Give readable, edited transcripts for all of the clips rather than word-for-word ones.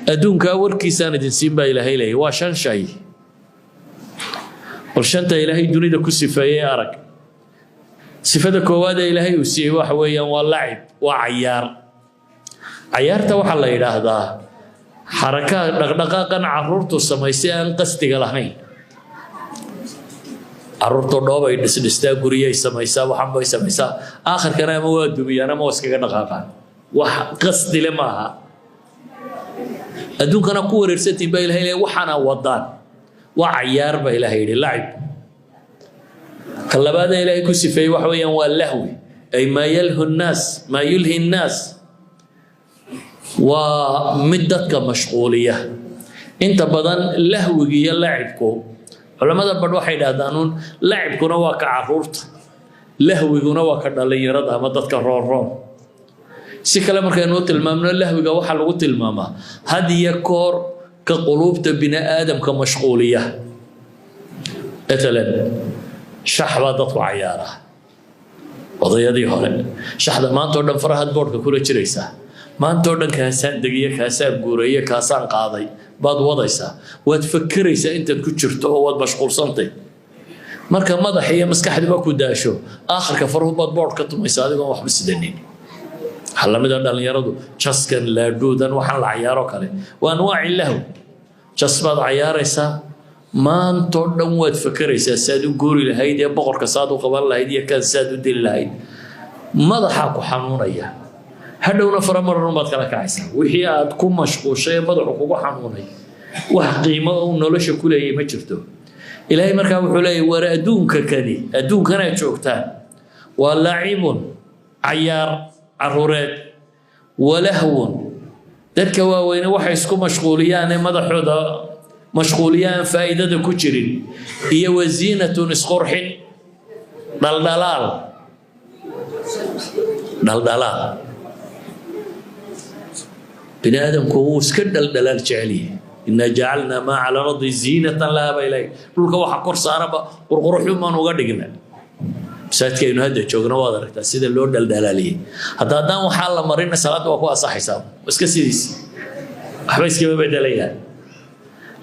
Adduunkaa warkiisaan idin siin baa Ilaahay leeyahy. Waa shan shay. Bal shanta Ilaahay dunida ku sifeeyey arag. Sifada koowaad ee Ilaahay uu siiyey waxa weeyaan waa lacib, waa cayaar. Cayaarta waxaa la yidhaahdaa xarakaha, dhaqdhaqaaqan caruurtu samaysay aan qasdiga lahayn. Caruurtu dhoobay dhisdhistaa, guryay samaysaa, waxan bay samaysaa, aakhirkana ama waa dumiyaan ama waa iskaga dhaqaaqaan. Wax qasdile maaha. Adduunkana ku wareersantiin baa Ilahay leeyahy. Waxaana wadaan waa cayaar baa Ilahay yidhi, lacib. Ka labaada Ilaahay ku sifeeyey waxa weeyaan waa lahwi, ay maa yalhu nnaas, maa yulhi nnaas, waa mid dadka mashquuliya inta badan. Lahwiga iyo lacibku, culamada badh waxay idhahdaan uun lacibkuna waa ka caruurta, lahwiguna waa ka dhallinyarada ama dadka roonroon. Si kale markaynuu tilmaamno, lahwiga waxaa lagu tilmaamaa had iyo koor ka quluubta bini aadamka mashquuliya. Matalan, shax baa dadku cayaaraa. Odayadii hore shaxda maanta oo dhan farahaad boodhka kula jiraysaa, maanta oo dhan kaasaan degiye, kaasaan guuraye, kaasaan qaaday baad wadaysaa. Waad fakeraysaa intaad ku jirto oo waad mashquulsantay. Marka madaxa iyo maskaxdiba ku daasho, aakhirka faruhu baad boodh ka tumaysaa adigoon waxba sidanin. Waxaa lamid a dhallinyaradu chess-kan, laadhuudan, waxaan la cayaaro kale waa anwaaci lahw. Chess baad cayaaraysaa, maantoo dhan waad fakeraysaa saad u guuri lahayd ee boqorka saad u qaban lahayd iyo kan saad u dili lahayd. Madaxaa ku xanuunaya, hadhowna faramaran baad kala kacaysaa. Wixii aad ku mashquushay ee madaxu kugu xanuunay wax qiimo uu nolosha ku leeyahy ma jirto. Ilaahay markaa wuxuu leeyahy: war adduunka kani, adduunkanaad joogtaan, waa lacibun, cayaar caruureed, walahwun, dadka waaweyne waxay isku mashquuliyaan ee madaxooda mashquuliyaan, faa'iidada ku jirin, iyo waziinatun, isqurxin, dhaldhalaal, dhaldhalaal. Bini aadamku wuu iska dhaldhalaal jecel yahay. Inaa jacalnaa maa cala ardi ziinatan lahaa baa Ilaahay. Dhulka waxa kor saaranba qurquruxun baan uga dhigna. Masaajidkaynu hadda joogno waad aragtaa sida loo dhaldhalaaliyey. Hadda haddaan waxaa la marina, salaadda waa ku asaxaysaa, iska sidiis, waxba iskama bedelayaan.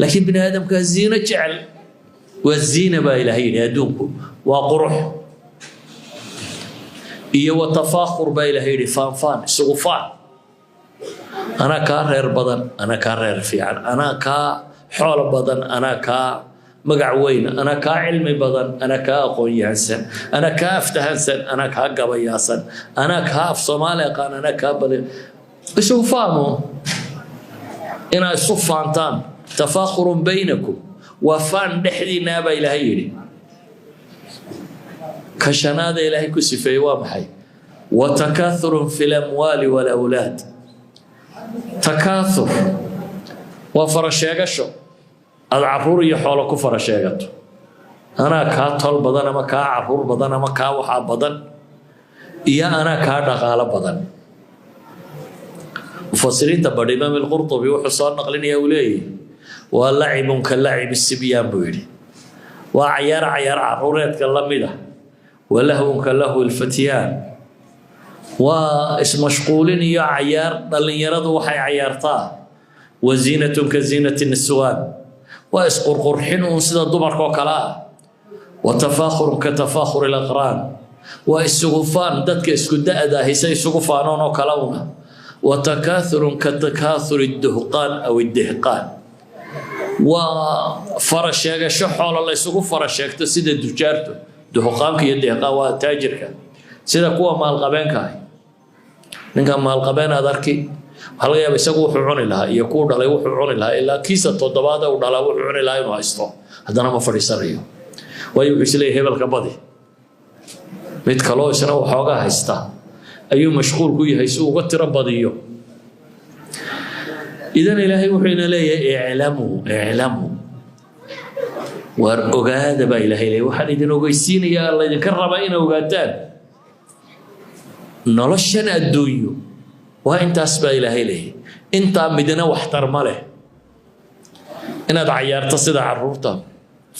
Laakiin bini aadamkaa ziino jecel. Waa ziina baa Ilaahay yidhi, adduunku waa qurux. Iyo wa tafaakhur baa Ilaahay yidhi, faanfaan, isugu faan: anaa kaa reer badan, anaa kaa reer fiican, anaa kaa xoolo badan, anaa kaa magac weyn, anaa kaa cilmi badan, anaa kaa aqoon-yahansan, anaa kaa aftahansan, anaa kaa gabayaasan, anaa kaa af Soomaali aqaan, anaa kaa bali. Isugu faano, inaa isu faantaan. Tafaakhurun baynakum, waa faan dhexdiinaa baa Ilaahay yidhi. Ka shanaada Ilaahay ku sifeeyey waa maxay? Wa takaathurun fi lamwaali walawlaad. Takaathur waa farasheegasho aada caruur iyo xoolo ku fara sheegato: anaa kaa tol badan, ama kaa caruur badan, ama kaa waxaa badan, iyo anaa kaa dhaqaalo badan. Mufasiriinta badh, Imaam Alqurtubi wuxuu soo naqlinaya uu leeyahy: waa lacibun ka lacibi sibyaan buu yidhi, waa cayaar cayaar caruureedka la mid ah, wa lahwun ka lahwi lfatyaan, waa ismashquulin iyo cayaar dhallinyaradu waxay cayaartaa, wa ziinatun ka ziinati niswaan, waa isqurqurxin uun sida dumarka oo kale ah, wa tafaakhurun ka tafaakhuri alaqraan, waa isugu faan dadka isku da'da ahi say isugu faanoon oo kale una, wa takaathurun ka takaathuri duhqaan aw idihqaan, waa fara sheegasho xoolo la isugu fara sheegto sida dujaartu. Duhqaanka iyo dihqaan waa taajirka, sida kuwa maalqabeenka ahi. Ninka maalqabeen aad arki, waxaa laga yaaba isagu wuxuu cuni lahaa iyo kuu dhalay wuxuu cuni lahaa ilaa kiisa toddobaad uu dhalaa wuxuu cuni lahaa inuu haysto, haddana ma fadhiisanayo. Waayo, wuxuu isleeyahay hebelka badi. Mid kaloo isna waxoogaa haysta ayuu mashquul ku yahay si uga tiro badiyo. Idan Ilaahay wuxuu ina leeyahay: iclamuu, iclamuu, waar ogaada baa Ilaahay leeyahay. Waxaan idin ogeysiinayaa, laydinka rabaa inay ogaataan noloshan adduunyo waa intaas baa Ilaahay leeyahay. Intaa midna waxtar ma leh. Inaad cayaarto sida caruurta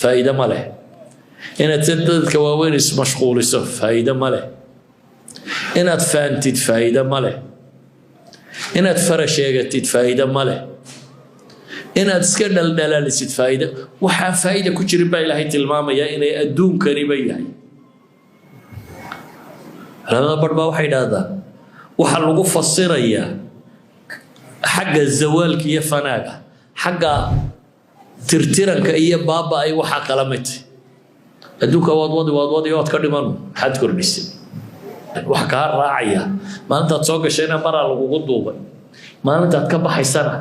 faa'iido ma leh. Inaad si dadka waaweyn ismashquuliso faa'iido ma leh. Inaad faantid faa'iido ma leh. Inaad fara sheegatid faa'iido ma leh. Inaad iska dhaldhalaalisid faa'iido waxaa faa'iida ku jirin baa Ilaahay tilmaamayaa inay adduunkaniba yahay. Culamada barh baa waxay idhaahdaan waxaa lagu fasirayaa xagga zawaalka iyo fanaaga, xagga tirtiranka iyo baaba ay waxaa kala mid. Adduunka waad wadi, waad wadi, waad ka dhiman, maxaad kordhisay? Wax kaa raacaya maalintaad soo gashayna maraa lagugu duubay, maalintaad ka baxaysana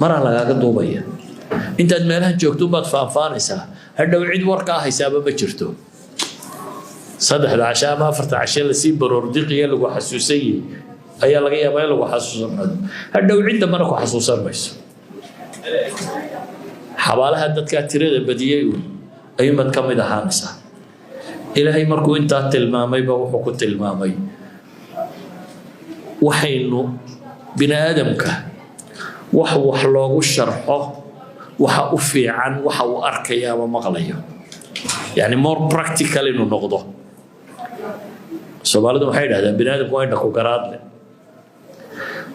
maraa lagaaga duubaya. Intaad meelahan joogto unbaad faanfaanaysaa, hadhow cid warkaa haysaaba ma jirto. 3da cashe ama 4ta cashe lasii baroordiqiya lagu xasuusan yihi ayaa laga yaabaa in lagu xasuusan, hadhow cid dambana ku xasuusan mayso. Xabaalaha dadkaa tirada badiyey uun ayuunbaad ka mid ahaanaysaa. Ilaahay markuu intaa tilmaamayba wuxuu ku tilmaamay waxaynu bini aadamka wax loogu sharxo waxa u fiican waxa uu arkaya ama maqlayo, yani more practical inuu noqdo. Soomaalidu waxay idhahdaan bini aadamku waa indha ku garaadle.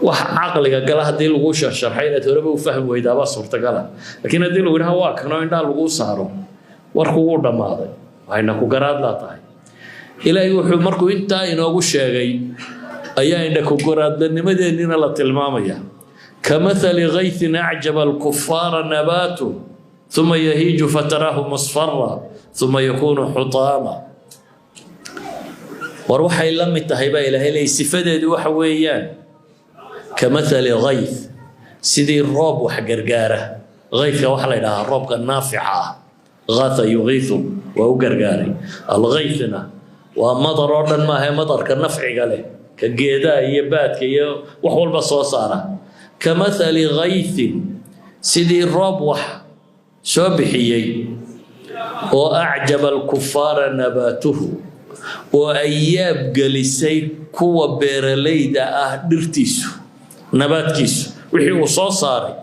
Wax caqliga gala haddii lagu sharxay inaad horeba u fahmi weydaabaa suurtagala, laakiin haddii lagu yidhaha waa kanoo indhaha laguu saaro, warku wuu dhammaaday, waa indha ku garaadlaa tahay. Ilaahay wuxuu markuu intaa inoogu sheegay ayaa indha ku garaadlanimadeennina la tilmaamaya: كمثل غيث أعجب الكفار نباته ثم يهيج فتراه مصفرا ثم يكون حطاما. War waxay la mid tahay baa Ilaahay leeyay, sifadeedu waxa weeyaan كمثل غيث, sidii roob wax gargaara. Gaythka waxaa la yidhahaa roobka naafica ah, غاث يغيث, waa u gargaaray. الغيثna waa madar oo dhan maaha, madarka nafciga leh, ka geedaha iyo baadka iyo wax walba soo saara. كمثل غيث, sidii roob wax soo bixiyey oo أعجب الكفار نباته, oo ay yaab gelisay kuwa beeralayda ah dhirtiisu, nabaadkiisu, wixii uu soo saaray.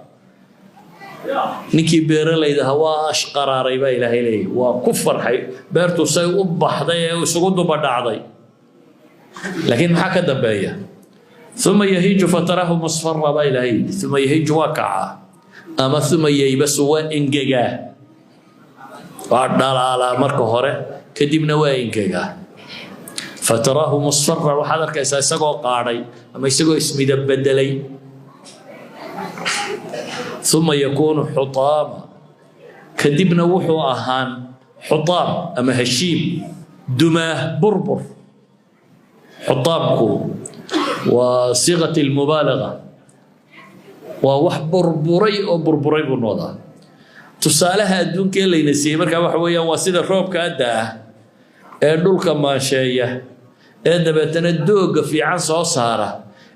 Ninkii beeralayda ahaa waa ashqaraaray baa Ilaahay leeyahy, waa ku farxay beertu say u baxday ee isugu duba dhacday. Laakiin maxaa ka dambeeya? ثم يهيج فتراه مصفرا baa Ilaahay yidhi. ثم يهيج, waa kacaa, ama ثم ييبس, waa engegaa, waa dhalaalaa marka hore, kadibna waa engegaa. فتراه مصفرا, waxaad arkaysaa isagoo qaadhay ama isagoo ismidab bedelay. ثم يكون حطاما, kadibna wuxuu ahaan حطام ama هشيم, dumaah, burbur. Xutaamku waa صيغة المبالغة, waa wax burburay oo burburay buu noqdaa. Tusaalaha adduunka ee layna siiyey markaa waxa weeyaan waa sida roobka adda ah ee dhulka maansheeya ee dabeetana doogga fiican soo saara,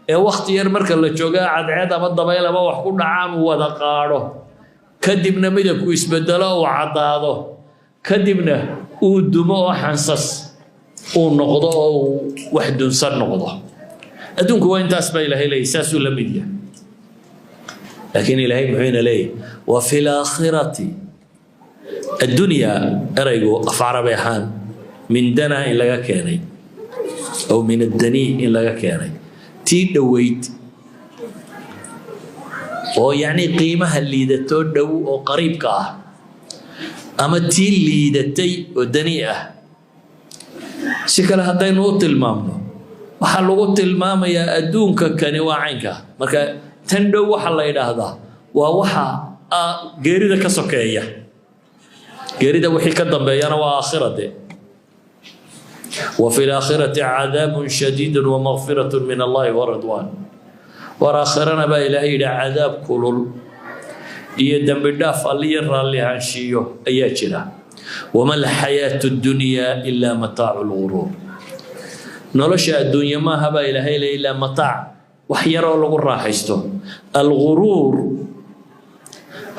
ee wakhti yar marka la jooga cadceed ama dabayl ama wax ku dhacaan uu wada qaadho, kadibna midabku isbedelo, uu caddaado, kadibna uu dumo oo xansas uu noqdo oo uu wax dunsan noqdo. Adduunku waa intaas baa Ilaahay leeyahy, saasuu la mid yahay. Laakiin Ilaahay muxuu ina leeyahy? وفي الآخرة. الدنيا eraygu af carabi ahaan من دنا in laga keenay أو من الدني in laga keenay, tii dhoweyd oo yacni qiimaha liidatoo dhow oo qariibka ah, ama tii liidatay oo dani ah. Si kale haddaynu u tilmaamno, waxaa lagu tilmaamayaa adduunka kani waa caynka. Marka tan dhow waxaa la yidhaahdaa waa waxa geerida ka sokeeya, geerida wixii ka dambeeyana waa aakhira de. وفي الآخرة عذاب شديد ومغفرة من الله ورضوان. War aakhirana baa Ilaahay yidhi cadaab kulul iyo dembi dhaaf Alliyo raalli ahaanshiyo ayaa jira. وما الحياة الدنيا إلا متاع الغرور. Nolosha adduunye maaha baa Ilaahay le ilaa متاع, wax yaroo lagu raaxaysto. الغرور,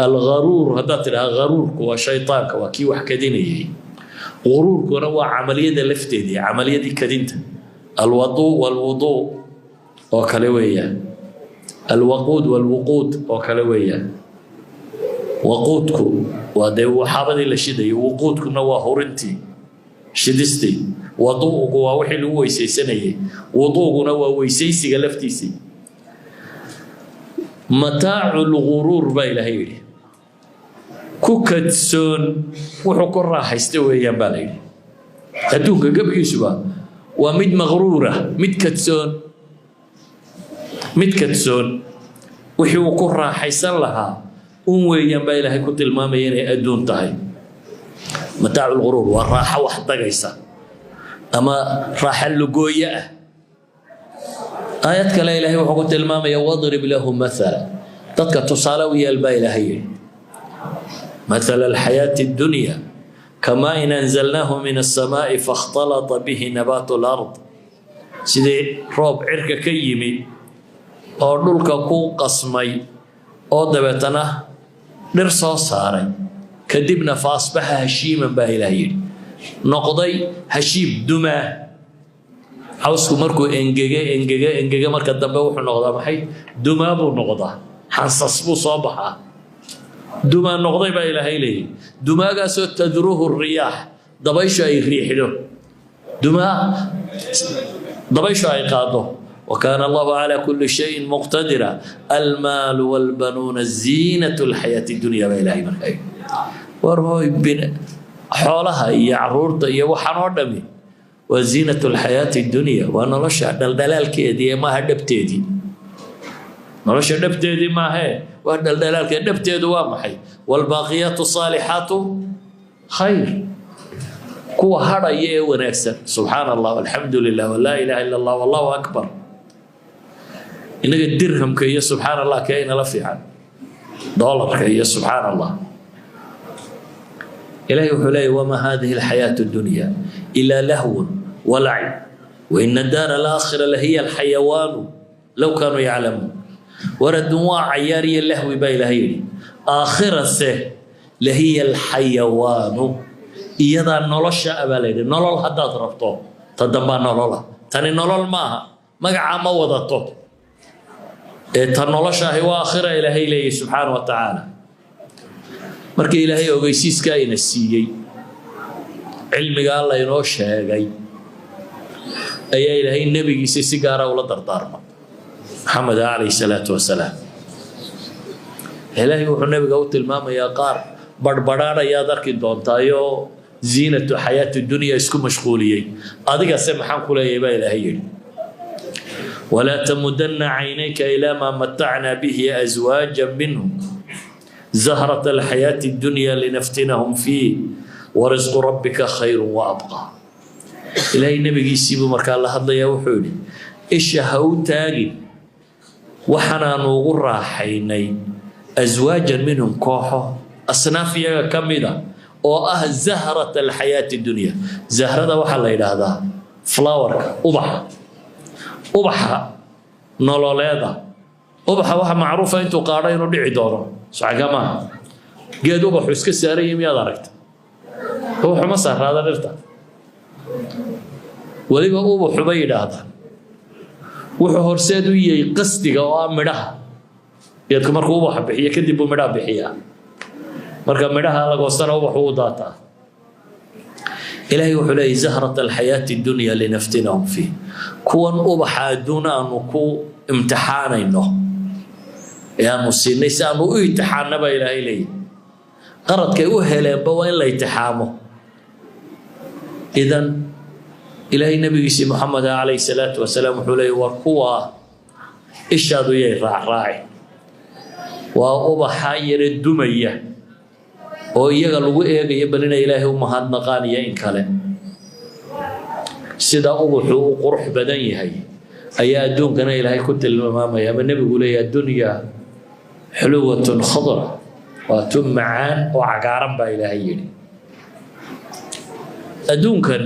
الغرور haddaad tidhaha, gharuurku waa shaytaanka, waa kii wax kadinayay. Guruurkuna waa camaliyada lafteedii, camaliyadii kadinta. الوضوء والوضوء oo kale weeyaan, الوقود والوقود oo kale weeyaan. Waquudku waa dee xaabadii la shidayay, wuquudkuna waa hurintii, shidistii. Waduugu waa wixii lagu weysaysanayay, wuduuguna waa weysaysiga laftiisii. Mataacu lguruur baa Ilaahay yidhi. Ku kadsoon wuxuu ku raaxaysta weeyaan baa la yidhi. Adduunka gebigiisuba waa mid maqruura, mid kadsoon, mid kadsoon wixii uu ku raaxaysan lahaa un weeyaan baa Ilaahay ku tilmaamaya inay adduun tahay. Mataacu lguruur waa raaxo wax dagaysa ama raaxo lugooye ah. Aayad kale Ilaahay wuxuu ku tilmaamaya: واضرب لهم مثلا, dadka tusaale u yeel baa Ilaahay yidhi, مثل الحياة الدنيا كماء أنزلناه من السماء فاختلط به نبات الأرض, sidii roob cirka ka yimi oo dhulka ku qasmay oo dabeetana dhir soo saaray, kadibna فأصبح هشيما baa Ilaah yidhi, noqday hashiib, dumaa. Cawsku markuu engege, engege, engege, marka dambe wuxuu noqdaa maxay? Dumaa buu noqdaa, xansas buu soo baxaa. Dumaa noqday baa Ilaahay leeyahy, dumaagaasoo تذروه الرياح, dabayshu ay riixdo, dumaa dabayshu ay qaado. وكان الله على كل شيء مقتدرا. المال والبنون زينة الحياة الدنيا baa Ilaahay markaa. War hooy, xoolaha iyo caruurta iyo waxaan oo dhami waa زينة الحياة الدنيا, waa nolosha dhaldhalaalkeedii ee maaha dhabteedii. Nolosha dhabteedii maahee, waa dhaldhalaalkeed. Dhabteedu waa maxay? والباقيات الصالحات خير, kuwa hadhaya ee wanaagsan, سبحان الله, الحمد لله, ولا إله إلا الله, والله أكبر. Inaga dirhamka iyo subxaan Allah kee inala fiican? Doolarka iyo subxaan Allah. Ilahay wuxuu leeyahy: وما هذه الحياة الدنيا إلا لهو ولعب وإن الدار الآخرة لهي الحيوان لو كانوا يعلمون. War adduun waa cayaar iyo lahwi baa Ilaahay yidhi, aakhirase لهي الحيوان, iyadaa nolosha abaa la yidhi. Nolol haddaad rabto, ta dambaa nolola. Tani nolol maaha, magacaa ma wadato ee ta nolosha ahi waa aakhira, Ilaahay leeyahy subxaana wa tacaala. Markii Ilaahay ogeysiiskaa ina siiyey, cilmigaa laynoo sheegay, ayaa Ilaahay nebigiisa si gaara ula dardaarma, Maxamed calayhi salaatu wasalaam. Ilaahay wuxuu nebiga u tilmaamayaa qaar badhbadhaadhayaad arki doontaayoo زينة الحياة الدنيا isku mashquuliyey. Adigase maxaan ku leeyahay baa Ilaahay yidhi: ولا تمدن عينيك إلى ما متعنا به أزواجا منهم زهرة الحياة الدنيا لنفتنهم فيه ورزق ربك خير وأبقى. Ilaahay nebigiisiibuu markaa la hadlayaa, wuxuu yidhi: isha ha u taagin waxaanaanu ugu raaxaynay أزواجا منهم, kooxo asnaaf iyaga ka mida oo ah زهرة الحياة الدنيا. Zahrada waxaa la yidhaahdaa flowerka, ubaxa, ubaxa nololeeda. Ubaxa waxa macruufa intuu qaadho inuu dhici doono, socaga maaha. Geed ubaxu iska saaran yahi miyaad aragta? Ubaxu ma saaraada dhirta. Weliba ubaxu bay yidhaahdaan wuxuu horseed u yahay qasdiga oo ah midhaha. Geedku markuu ubaxa bixiyo kadib buu midhaha bixiyaa. Marka midhaha la goostana ubaxu u daataa. Ilaahay wuxuu leeyahy: زهرة الحياة الدنيا لنفتنهم فيه, kuwan ubaxa adduun aanu ku imtixaanayno ee aanu siinay si aanu u imtixaanna baa Ilaahay leeyahy. Qaradkay u heleenba waa in la imtixaamo. Idan Ilaahay nabigiisii Moxamed calayhi salaatu wasalaam wuxuu leeyahy: war kuwaa ishaadu yay raacraaci, waa ubaxa yare dumaya oo iyaga lagu eegayo bal inay Ilaahay u mahadnaqaan iyo in kale. Sida ubaxu u qurux badan yahay ayaa adduunkana Ilaahay ku tilmaamaya ama nebigu leeyahay: الدنيا حلوة خضرة, waa tu macaan oo cagaaran baa Ilaahay yidhi. Adduunkan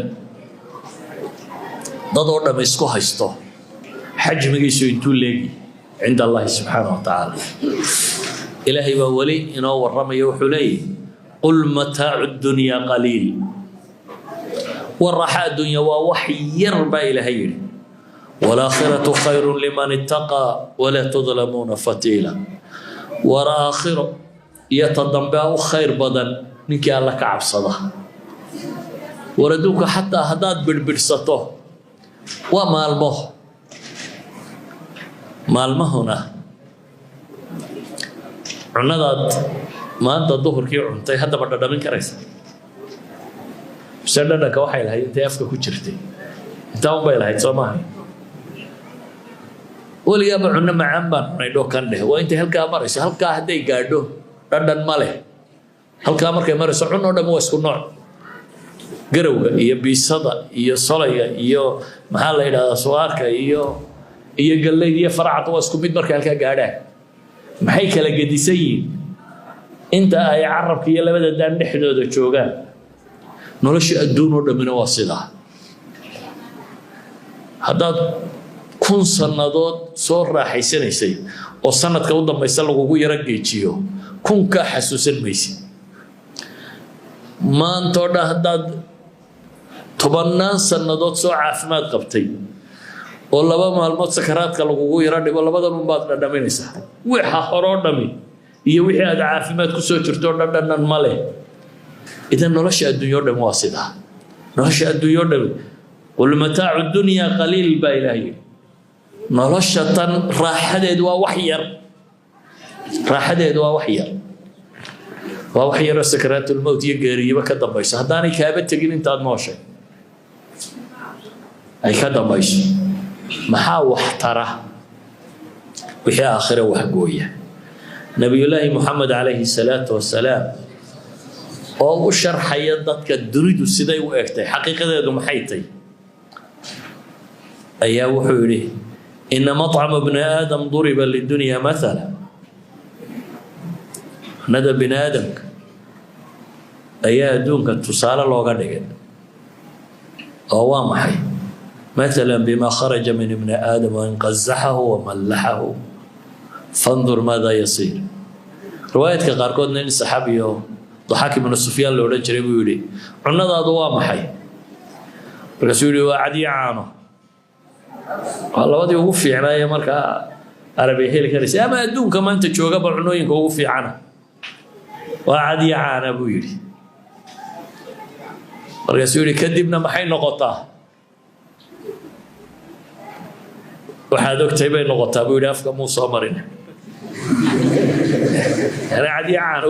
dad oo dham isku haysto xajmigiisu intuu leegi عند الله سبحانه وتعالى? Ilaahay baa weli inoo warramaya, wuxuu leeyahy: قل متاع الدنيا قليل. War raaxa adduunya waa wax yar baa Ilaahay yidhi, والآخرة خير لمن اتقى ولا تظلمون فتيلا. War aakhiro iyo ta dambea u khayr badan ninkii Alla ka cabsada. War adduunka xataa haddaad bidhbidhsato waa maalmo, maalmahuna Cunnadaad maanta duhurkii cuntay haddaba dhadhamin karaysa mise dhadhanka waxay lahayd intay afka ku jirtay intaa unbay lahayd soo maaha? Weligaaba cunno macaan baan cunay dho kan dheh, waa intay halkaa marayso. Halkaa hadday gaadho dhadhan ma leh. Halkaa markay marayso cun oo dham waa isku nooc, garowga iyo biisada iyo solayga iyo maxaa la yidhahdaa suwaarka iyo galleyda iyo faracda waa isku mid markay halkaa gaadhaan. Maxay kala gedisan yihiin? Inta ay carabka iyo labada daan dhexdooda joogaan. Nolosha adduun oo dhammina waa sidaa. Haddaad 1000 sannadood soo raaxaysanaysay oo sanadka u dambaysa lagugu yaro geejiyo, kunkaa xasuusan maysid. Maantoo dhan haddaad tobannaan sannadood soo caafimaad qabtay oo 2 maalmood sakaraadka lagugu yaro dhibo, labadan unbaad dhadhaminaysaa. Waxa horoo dhami iyo wixii aad caafimaad ku soo jirto dhadhanan ma leh. Idan nolosha adduunyo dhami waa sidaa. Nolosha adduunyo dhami, qul mataacu dunyaa qaliil baa Ilaah yidhi. Nolosha tan raaxadeedu waa wax yar, raaxadeedu waa wax yar, waa wax yaroo sakaraatulmowt iyo geeriyiba ka dambayso, haddaanay kaaba tegin intaad nooshay ay ka dambayso. Maxaa wax tara? Wixii aakhire wax gooya. Nabiyullaahi Moxamed calayhi salaatu wasalaam oo u sharxaya dadka dunidu siday u egtay, xaqiiqadeedu maxay tay, ayaa wuxuu yidhi: ina maطcama bni aadam duriba lidunya mathala. Nada bini aadamka ayaa adduunka tusaale looga dhigay oo waa maxay? Mathala bima kharaja min ibni aadam wain qazaxahu wamallaxahu fandur maada yasiir. Riwaayadka qaarkoodna nin saxaabiyo Daxaak ibnu Sufyaan la odhan jiray buu yidhi: cunnadaadu waa maxay? Markaasuu yidhi: waa cadiyo caano. Waa labadii ugu fiicnaaye markaa Arabi heli karaysa ama adduunka maanta joogaba cunooyinka ugu fiicana, waa cadiyo caana buu yidhi. Markaasuu yidhi: kadibna maxay noqotaa? Waxaad ogtahay bay noqotaa buu yidhi. Afka muu soo marin, yani cadiyo caana.